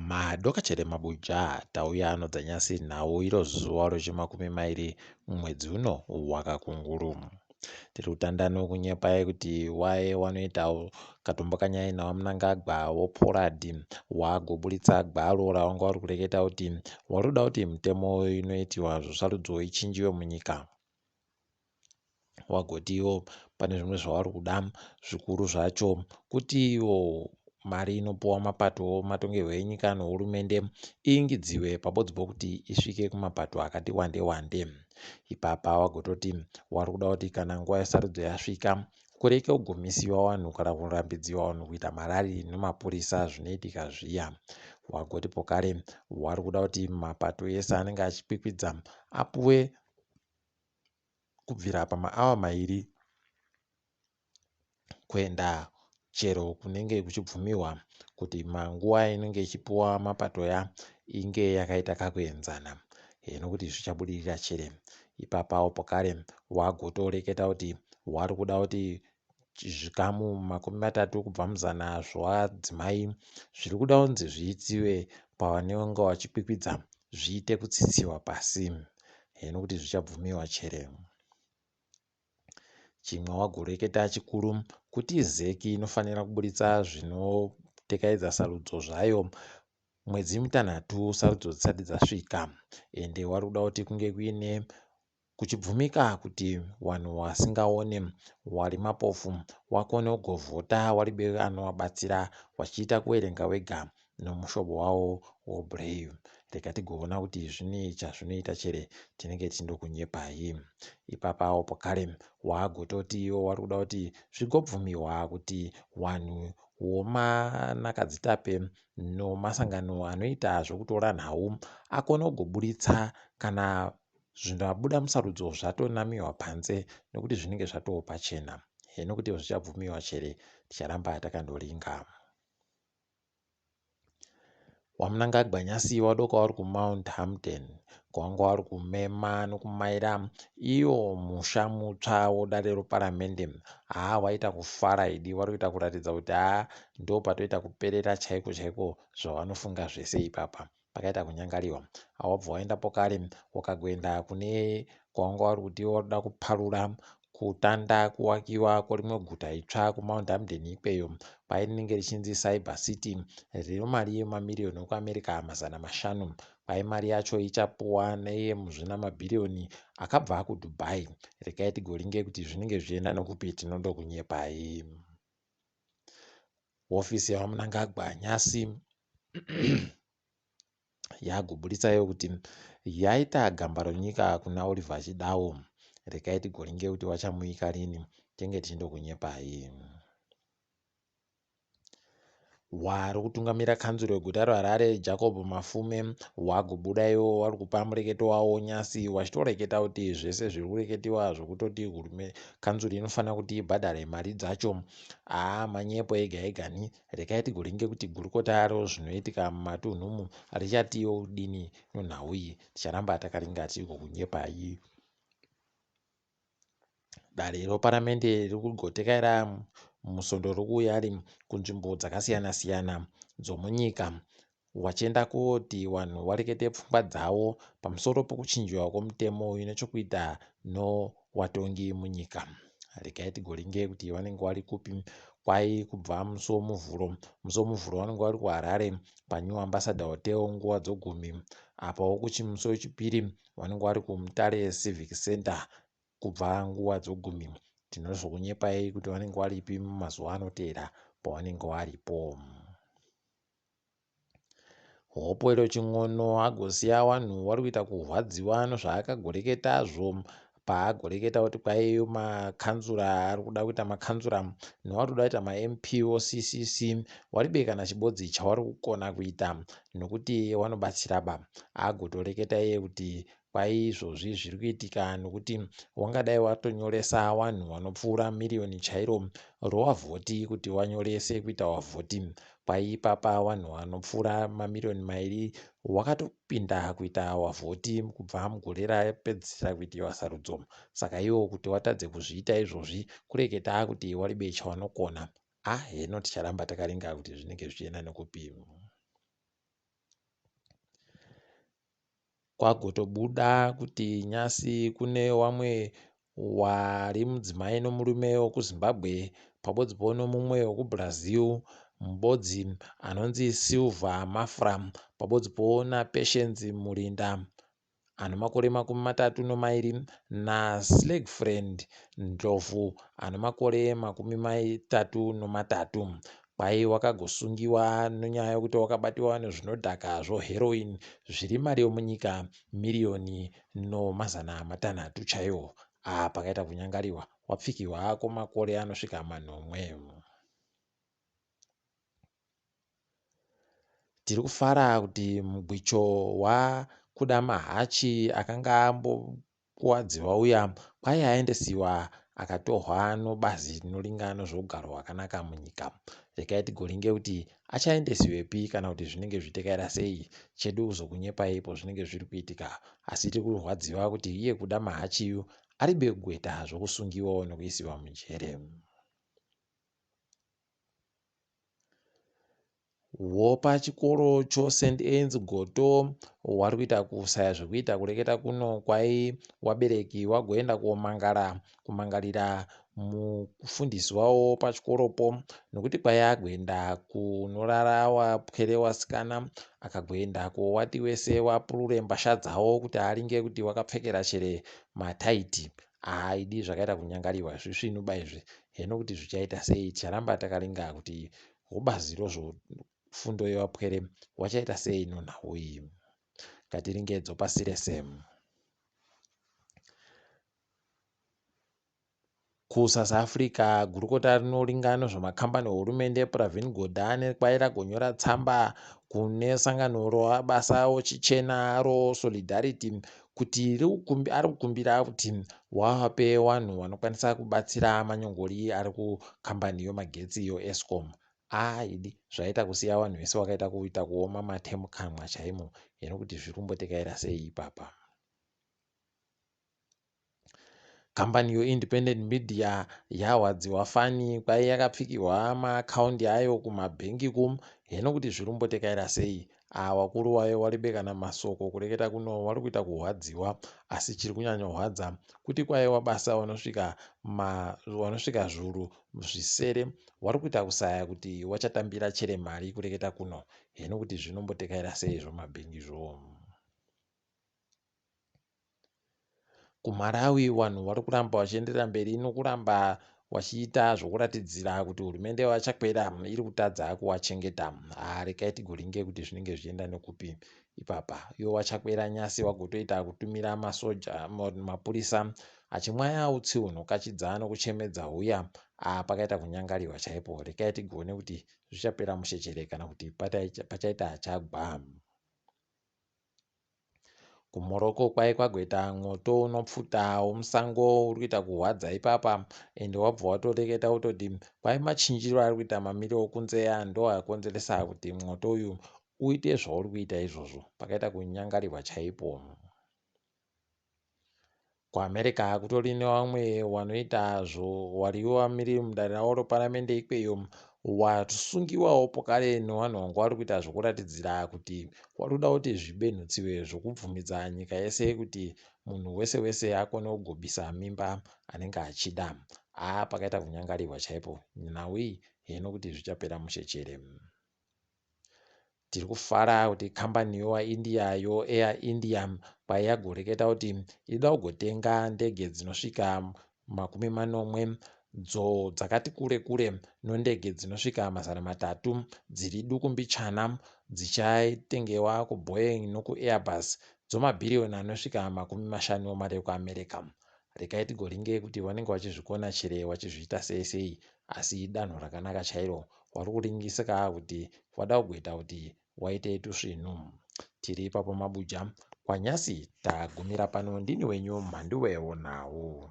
Madokachere mabuja tauya anodzanyasi nhau iro zuva rechimakumi mairi mwedzi uno wakakunguru. Tiri kutanda nokunyepai kuti waye wanoita katombo kanyai nawaMnangagwa woPorad wagoburitsa gwaro rawanga wari kureketa kuti wari kuda kuti mutemo inoitiwa zvesarudzo ichinjiwe munyika. Wagoti iwo pane zvimwe zvavari kuda zvikuru zvacho kuti iwo mari inopuwa mapato matongerwo enyika nehurumende iingidziwe pabodzi pokuti isvike kumapato akati wande wande. Ipapa wagototi wari kuda kuti kana nguva yesarudzo yasvika kureke kugumisiwa vanhu kana kurambidziwa vanhu kuita marari nemapurisa zvinoitika zviya. Wagoti pokare wari kuda kuti mapato ese anenge achikwikwidza apuwe kubvira pamaawa mairi kuenda chero kunenge kuchibvumiwa kuti manguva inenge ichipuwa mapato ya inge yakaita kakuenzana nokuti zvichabudirira chere ipapawo pokare wagotoreketa kuti wari kuda kuti zvikamu 30 kubva muzana zvevadzimai zviri kuda kunzi zviitiwe pavanenge vachikwikwidza zviite kutsitsiwa pasi nokuti zvichabvumiwa chere. Chimwe wagoreketa chikuru kuti ZEC inofanira kuburitsa zvinotekaidza sarudzo zvayo mwedzi mitanhatu sarudzo dzisati dzasvika ende wari kuda kuti kunge kuine kuchibvumika kuti vanhu vasingaone wari mapofu wakone kugovhota waribe anowabatsira wachiita kuverenga wega nomushobo wawo woBraille. Rega tigoona kuti zvine chazvinoita chere tinenge tichindokunyepai. Ipapawo pokare waagototi iwo wari kuda kuti zvigobvumiwa kuti wanhu womanakadzitape nomasangano anoita zvokutora nhau akone kugoburitsa kana zvingabuda musarudzo zvatonamiwa panze nokuti zvinenge zvatoo pachena. Hino kuti zvichabvumiwa chere ticharamba takandoringa. WaMnangagwa nyasi wadoka uri kuMount Hampden kwawanga uri kumema nokumaira iyo musha mutsva wodare reparamende. Haa waita kufara idi wari kuita kuratidza kuti haa ndopatoita kuperera chaiko chaiko zvavanofunga zvese ipapa. Pakaita kunyangariwa. Wabva waendapo kare ukagoenda kune kwawanga uri kuti wakuda kuparura kutanda kuwakiwa kwerimwe guta itsva kuMount Hampden ikweyo kwainenge richinzi Cyber City rine mari yemamiriyoni ekuAmerica 500 kwai mari yacho ichapuwa neyemuzvinamabhiriyoni akabva kuDubai. Regai tigoringe kuti zvinenge zvichienda nokupi tinondokunyepai. Hofisi yaVaMnangagwa nyasi yagoburitsa iyo kuti yaita gamba renyika kuna Oliver Chidawo. Regai tigoringe kuti wachamuika rini tenge tichindokunyepai. Wari kutungamira kanzuro yeguta reHarare Jacob Mafume wagobuda iwo wari kupa mureketo wawo nyasi wachitoreketa kuti zvese zviri kureketiwa zvekutoti kanzuro inofanira kuti ibhadhare mari dzacho haa manyepo ega ega ni Regai tigoringe kuti gurukota rezvinoitika mumatunhu umu richatiwo kudini nonhau iyi. Ticharamba takaringa tigokunyepai. Dare reparamende riri kugotekaira musvondo riri kuuya ri kunzvimbo dzakasiyana siyana dzomunyika wachienda koti vanhu varekete pfungwa dzavo pamusoro pokuchinjiwa kwomutemo ine chokuita nowatongi munyika. Regai tigoringe kuti vanenge vari kupi kwai kubva musi woMuvhuro. Musi woMuvhuro vanenge vari kuHarare paNew Ambassador Hotel nguva dzogumi. Apawo kuchi musi weChipiri vanenge vari kuMutare Civic Centre kubva nguva dzogumi. Tinozokunyepai kuti vanenge varipi mumazuva anoteera pavanenge varipo. Hopewell Chin'ono agosiya vanhu vari kuita kurwadziwa nezvaakagoreketazvo paagoreketa kuti kwai makanzura ari kuda kuita makanzura nevari kuda kuita maMP oCCC waribe kana chibodzi chawari kukona kuita nokuti wanobatsira ba agotoreketa iye kuti Kwai izvozvi zviri kuitika nokuti wangadai watonyoresa wanhu wanopfuura miriyoni chairo rowavhoti kuti wanyorese kuita wavhoti. Kwai ipapa wanhu wanopfuura mamiriyoni mairi wakatopinda kuita wavhoti kubva mugore rapedzisira kuitiwa sarudzo. Saka iwo kuti watadze kuzviita izvozvi kureketa kuti waribe chawanokona. Ah heno ticharamba takaringa kuti zvinenge zvichienda nekupi. Kwagotobuda kuti nyasi kune wamwe wari mudzimai nomurume wokuZimbabwe pabodzipo nomumwe wekuBrazil mubodzi anonzi Silver Mafra pabodzipo naPatience Murinda ane makore 32 naSlagfriend Ndlovu ane makore 33. Kwai wakagosungiwa nenyaya yekuti wakabatiwa nezvinodhaka zvoheroin zviri mari yomunyika miriyoni nomazana matanhatu chaiwo. Aa pakaita kunyangariwa wapfikirwa hako makore anosvika manomwe. Tiri kufara kuti mugwicho waKuda Mahachi akanga ambokuwadziwa uya kwai aendesiwa akatohwa nobazi rinoringa nezvougaro hwakanaka munyika. Regai tigoringe kuti achaendesiwepi kana kuti zvinenge zvichitekaira sei. Chedu kuzokunyepai pozvinenge zviri kuitika. Asi tiri kurwadziwa kuti iye Kuda Mahachi yu aribe kugweta zvokusungiwawo nokuisiwa mujere. Wopachikoro choSt Anne's Goto wari kuita kusaya zvekuita kureketa kuno kwai wabereki wagoenda komangara kumangarira mufundisi wawo pachikoropo nokuti kwai agoenda kunorara wapwere wasikana akagoenda kowati wese wapurure mbasha dzawo kuti aringe kuti wakapfekera chere mataiti aaidi zvakaita kunyangariwa zvisvinuba izvi heno kuti zvichaita sei ticharamba takaringa kuti Hubazi rozvofundo yevapwere wachaita sei nonhau iyi? Ngatiringedzo pasi rese. KuSouth Africa, gurukota rinoringa nezvemakambani ehurumende Pravin Gordhan kwai ragonyora tsamba kune sangano rovabasa ochichena roSolidarity kuti ari kukumbira kuti wavape vanhu vanokwanisa kubatsira manyongori ari kukambani yomagetsi yoEskom. Aa idi zvaita kusiya vanhu vese vakaita kuita kuoma mate mukanwa chaimo heno kuti zviri kumbotekaira sei ipapa. Kambani yoIndependent Media yarwadziwa fani kwai yakapfikirwa maakaundi ayo kumabhengi ku heno kuti zviri kumbotekaira sei. Aa wakuru wayo waribe kana masoko kureketa kuno wari kuita kuhwadziwa asi chiri kunyanyohwadza kuti kwaiwa basa wanosvika ma wanosvika zvuru zvisere wari kuita kusaya kuti wachatambira chere mari kureketa kuno heno kuti zvinombotekaira sei zvomabhengi zvo. KuMalawi vanhu vari kuramba vachienderera mberi nokuramba vachiita zvokuratidzira kuti hurumende yaVaChakwera iri kutadza kuvachengeta. Haa regai tigoringe kuti zvinenge zvichienda nekupi ipapa. Ivo VaChakwera nyasi vagotoita kutumira masoja mapurisa achimwaya utsi hunokachidza nokuchemedza huya. Haa pakaita kunyangariwa chaipo. Regai tigoone kuti zvichapera mushe chere kana kuti pachaita chagwa. KuMorocco kwai kwagoita mwoto unopfuta womusango uri kuita kuhwadza ipapa ende wabva watoreketa wototi kwai machinjiro ari kuita mamiriro okunze aya ndoakonzeresa kuti mwoto uyu uite zvauri kuita izvozvo. Pakaita kunyangarirwa chaipo. KuAmerica kutori nevamwe wanoita zvo wariwo vamiri mudare ravo reparamende ikweyo wasungiwawo pokare nevanhu vanga vari kuita zvokuratidzira kuti wari kuda kuti zvibenhutsiwe zvokubvumidza nyika yese kuti munhu wese wese akone kugobisa mimba anenge achida. Haa pakaita kunyangarirwa chaipo. Nhau iyi heno kuti zvichapera mushe chere. Tiri kufara kuti kambani yowaIndia yoAir India kwayagoreketa kuti inoda kugotenga ndege dzinosvika 70 dzo dzakati kure kure nondege dzinosvika 300 dziri duku mbichana dzichatengewa kuBoeing nokuAirbus dzomabhiriyoni anosvika 50 omari ekuAmerica. Regai tigoringe kuti vanenge vachizvikona chere vachizviita sei sei asi idanho rakanaka chairo wari kuringisika kuti wada kugoita kuti waite tusvinu. Tiri ipapo mabuja kwanyasi tagumira pano ndini wenyu Mhanduwe wonhau.